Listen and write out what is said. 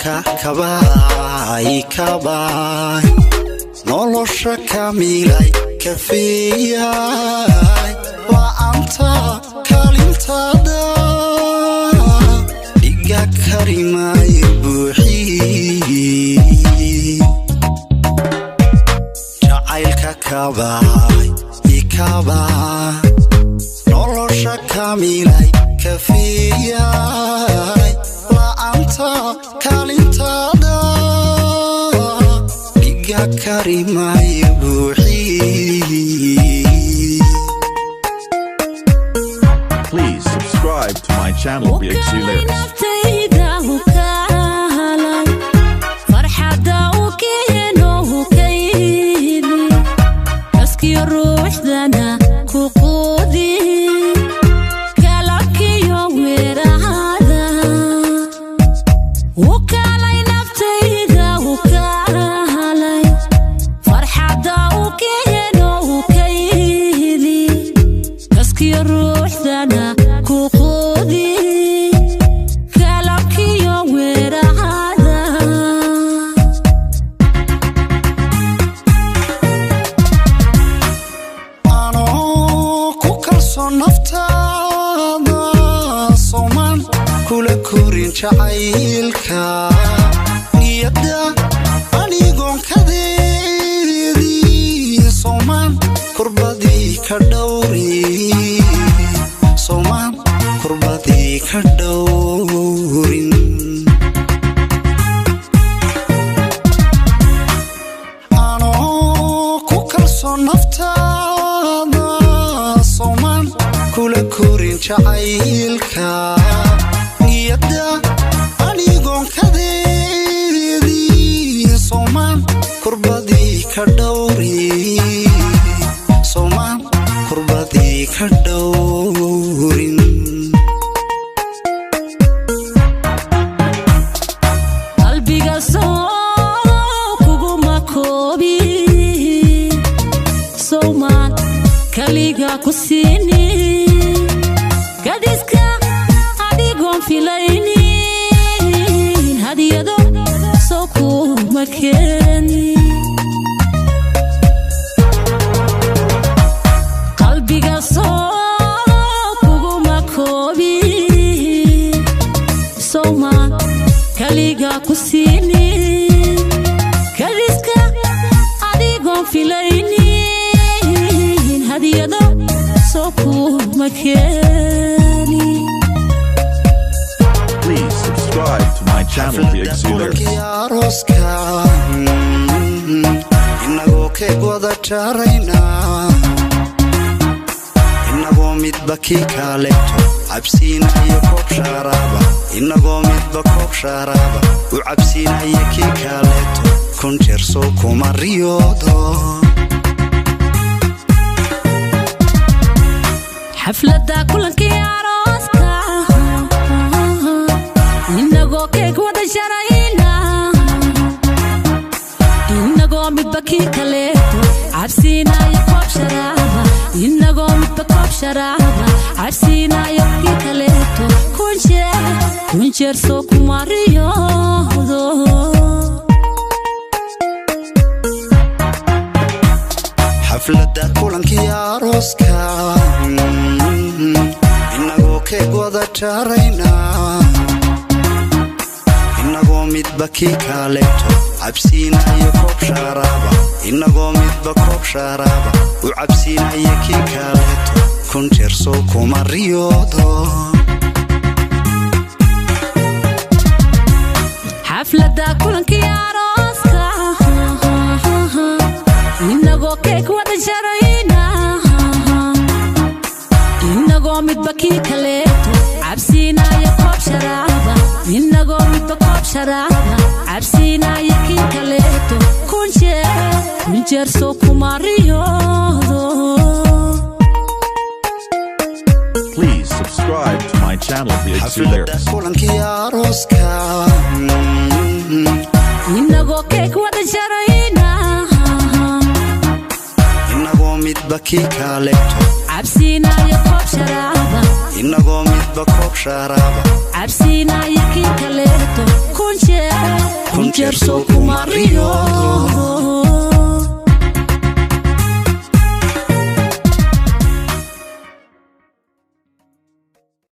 Jacaylka kabaay kabaay, nolosha kamilay kafeeyay, la'aanta kaalintaada dhiga karimay buuxii. Jacaylka kabaay ikabaay, nolosha kamilay kafeeyay, la'aanta kaalintaada dhiga karimay buuxii. Please subscribe to my channel BXC Lyrics. Naftayda u kaalay, farxadda u keeno kaydi, kaskiyo ruuxdana ku quudi, kalabkiyo weerahada u kaalay. Naftayda u kaalay, farxadda u keeno kaydi, kaskiyo ruuxdana ku quudi, kalabkiyo weerahada. Anoo ku kalsoon naftaada, soomaan kula korin jacaylka niyadda, anigoon kadeedii soomaan kurbadii ka dhowri, soomaan kurbadii ka dhowrin. Anoo ku kalsoon naftaada, soomaan kula korin jacaylka niyadda, anigoon kadeedii soomaan kurbadii ka dhowri, soomaan kurbadii ka dhowrin. Qalbiga soo kuguma koobi, sowmaan kaliga ku siini, gadiska adigoon filaynin, hadiyado soo kuma keeni. Qalbiga soo kuguma koobi, sowmaan kaliga ku siini, kadiska adigoon filaynin, hadiyado soo kuma keeni. Please subscribe to my channel Xafladda BXC Lyrics. Kulankii arooska, inagoo keeg wada jaarayna, inagoo midba kii kaaleeto cabsiinayo koob shaaraaba, inagoo midba koob shaaraaba u cabsiinaya kii kaaleeto, kun jeer sow kuma riyoodo. Xafladda kulankii arooska, inagoo keeg wada sharayna, inagoo midba kii kaleeto cabsiinayo koob sharaaba, inagoo midba koob sharaaba cabsiinayo kii kaleeto, kun jeer, kun jeer soo kuma riyoodo. Xafladda kulankii arooska, inagoo keeg wada jaarayna, inagoo midba kii kaaleeto cabsiinayo koob shaaraaba, inagoo midba koob shaaraaba u cabsiinaya kii kaaleeto, kun jeer sow kuma riyoodo. Xafladda kulankii arooska, inagoo keeg wada sharayna, inagoo midba kii kaleeto cabsiinayo koob sharaaba, inagoo midba koob sharaaba cabsiinayo kii kaleeto, kun jeer, kun jeer soo kuma riyoodo. Please subscribe to my channel BXC Xafladda Lyrics. kulankii arooska, Inagoo keeg wada sharayna, inagoo midba kii kaaleeto cabsiinayo koob sharaaba, Inagoo midba koob shaaraaba, cabsiinaya kii kaleeto, kun jeer, kun jeer soo kuma riyoodo.